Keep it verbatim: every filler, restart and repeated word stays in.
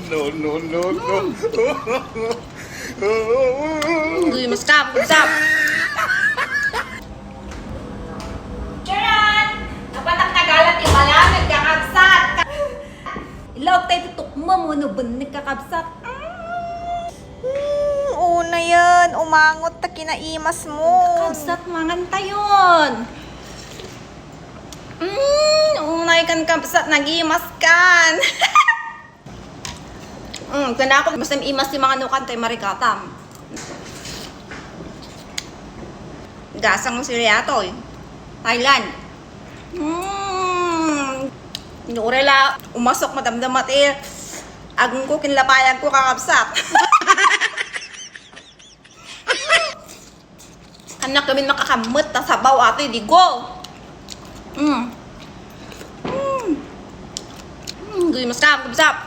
No, no, no, no. Guy, mas ka, what's up? Charan! Napatak na galat yung balanag, kakabsat! Ilaog tayo tutukmo mo, no, benek, kakabsat. Hmm, una yan. Umangot ta kinaimas mo. Kakabsat, mangan tayon. Hmm, unay kan kabsat, nagimas kan. Mm, kanako, mas naimas ti mangan no kantay marikatam. Gasang mo si Riatoy. Thailand. Mm. Nurela, umasok madamdama ti agko, kinlapayag ko, kakabsat. Anak kami makakammet ta sabaw ato, digo. Mm. Mm. Mm, guy, mas ka, kabsat.